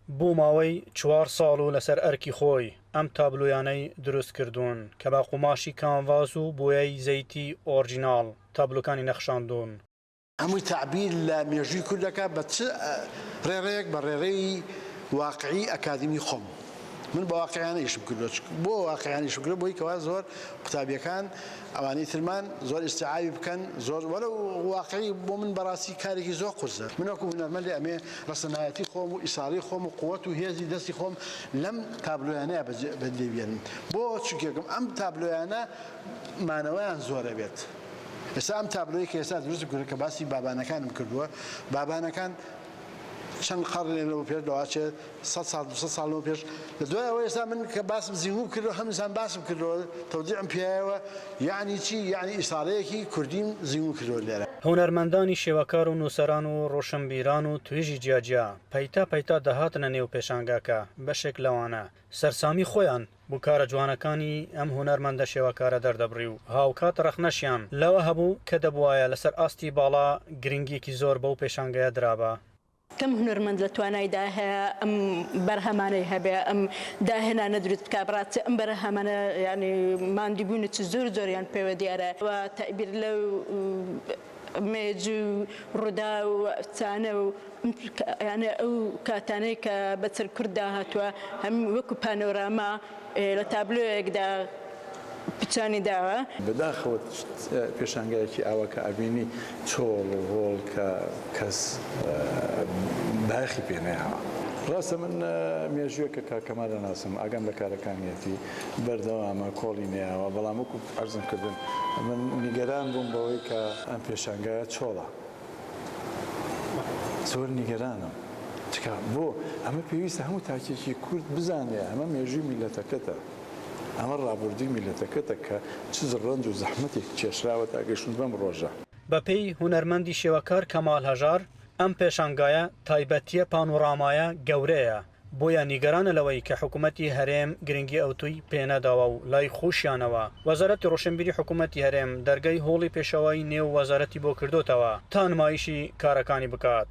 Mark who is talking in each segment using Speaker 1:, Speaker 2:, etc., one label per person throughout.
Speaker 1: بۆ ماوەی چوار ساڵ و لەسەر ئەرکی خۆی ئەم تابلۆیانەی دروست کردوون کە بە قوماشی کانڤاس و بۆیەی زەیتی ئۆرجیناڵ تابلۆکانی نەخشاندوون.
Speaker 2: هەمووی تەعبیر لە مێژووی کورد دەکات بە چ ڕێڕەیەک؟ بە ڕێڕەی واقعی ئەکادیمی خۆم. من بە واقعیانە ئیشم کردووە. بۆ واقعیانە ئیشم کردووە؟ بۆی کەوا زۆر قوتابیەکان ئەوانەی ترمان زۆر ئیستیعابی بکەن زۆر وەلەو واقعی بۆ من بەڕاستی کارێکی زۆر قورسە. من وەکو هونەرمەندێ ئەمێ ڕەسەنایەتی خۆم و ئیساڵی خۆم و قوت و هێزی دەستی خۆم لەم تابلۆیانەیا بەدی بێنم. بۆ؟ چونکێکم ئەم تابلۆیانە مانەوەیان زۆر ئەبێت. ئێستا ئەم تابلۆیەی کە ئێستا دروستم کردووە کە باسی بابانەکانم کردووە، بابانەکان چەند قەڕنێک لەوە پێش لەواچێت سەد ساڵ 200 ساڵ لەوە پێش لە دوای ئەوە ئێستا من کە باسم زیهوب کردو هەمزان باسم کردەوە تەودیعم پیایەوە یعنی چی یعنی ئیسارەیەکی کوردیم زیهو کردووە لێرە.
Speaker 1: هونەرمەندانی شێوەکار و نووسەران و ڕۆشنبیران و توێژی جیاجیا پەیتا پەیتا دەهاتنە نێو پێشانگاکە، بەشێک لەوانە سەرسامی خۆیان بۆ کارە جوانەکانی ئەم هونەرمەندە شێوەکارە دەردەبڕی و هاوکات ڕەخنەشیان لەوە هەبوو کە دەبوایە لەسەر ئاستی باڵا گرنگییەکی زۆر بەو پێشانگەیە درابا.
Speaker 3: کەم هونەرمەند لە توانایدا هەیە ئەم بەرهەمانەی هەبێ، ئەم داهێنانە دروست بکا، بەڕاستی ئەم بەرهەمانە یانی ماندووبوونێکی زۆر زۆریان پێوە دیارە و تەعبیر لەو مێژوو و ڕووداو و ئەفسانە و یانە ئەو کاتانەی کە بەسەر کورددا هاتووە هەم وەکو پانۆراما لە تابلۆیەکدا پیشانی داوە.
Speaker 4: بەداخەوە پێشانگایەکی ئاوا کە ئەبینی چۆڵ و هۆڵ کە کەس بایەخی پێ نەیاوە. ڕاستە من مێژوویەکە کاک کەمال ئەناسم ئاگام لە کارەکانیەتی بەردەوامە کۆڵی نەیاوە بەڵام وەکو عەرزم کردن من نیگەران بووم بەوەی کە ئەم پێشانگایە چۆڵە زۆر نیگەرانم چکا بۆ ئەمە پێویستە هەموو تاکێکی کورد بزانێ ئەمە مێژووی میلەتەکەتە ئەمە ڕابوردووی میلەتەکەتە کە چ ڕەنج و زەحمەتێک کێشراوە تا گەشتن بەم ڕۆژە.
Speaker 1: بەپێی هونەرمەندی شێوەکار کەمال هەژار، ئەم پێشانگایە تایبەتییە پانۆرامایە گەورەیە، بۆیە نیگەرانە لەوەی کە حکومەتی هەرێم گرنگی ئەوتۆی پێنەداوە و لای خۆشیانەوە وەزارەتی ڕۆشنبیری حکومەتی هەرێم دەرگای هۆڵی پێشەوای نێو وەزارەتی بۆ کردۆتەوە تا نمایشی کارەکانی بکات.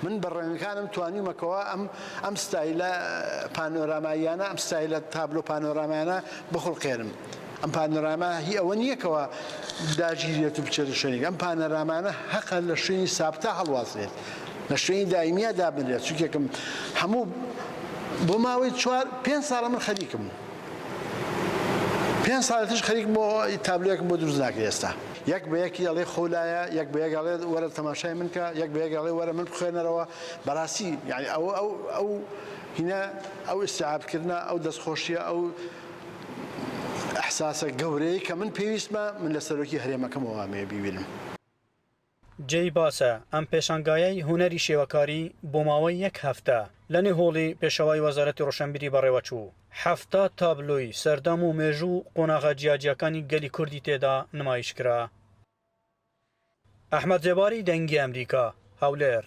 Speaker 2: من بە ڕەنگەکانم توانیومە کەوا ئەم ئەم ستایلە پانۆراماییانە ئەم ستایلە تابلۆ پانۆرامایانە بخوڵقێنم. ئەم پانۆراما هی ئەوە نییە کەوا داگیرێت و بچێتە شوێنێک ئەم پانۆرامانە هەقە لە شوێنی سابتا هەڵواسرێت لە شوێنی دایمییا دابنرێت چونکێکم هەموو بۆ ماوەی چوار پێنج ساڵە من خەریکم پێنج ساڵی تریش خەریکم بۆ تابلۆیەکم بۆ دروست ناکرێت ئێستا یەک بە یەکی ئەڵێ خۆلایە یەک بە یەک ئەڵێ وەرە تەماشای من کە یەک بە یەک ئەڵێ وەرە من بخوێنەرەوە بەڕاستی یعنی ئەو ئەو ئەو هینە ئەو ئیستیعابکردنە ئەو دەستخۆشیە ئەو ئیحساسە گەورەیەی کە من پێویستمە من لە سەرۆکی هەرێمەکەمەوە ئەمەوێ بیبینم.
Speaker 1: جێی باسە، ئەم پێشانگایەی هونەری شێوەکاری بۆ ماوەی یەک هەفتە لە نێو هۆڵی پێشەوای وەزارەتی ڕۆشنبیری بەڕێوەچوو، 70 تابلۆی سەردەم و مێژوو و قۆناغە جیاجیاکانی گەلی کوردی تێدا نمایشکرا. ئەحمەد زێباری، دەنگی ئەمریکا، هەولێر.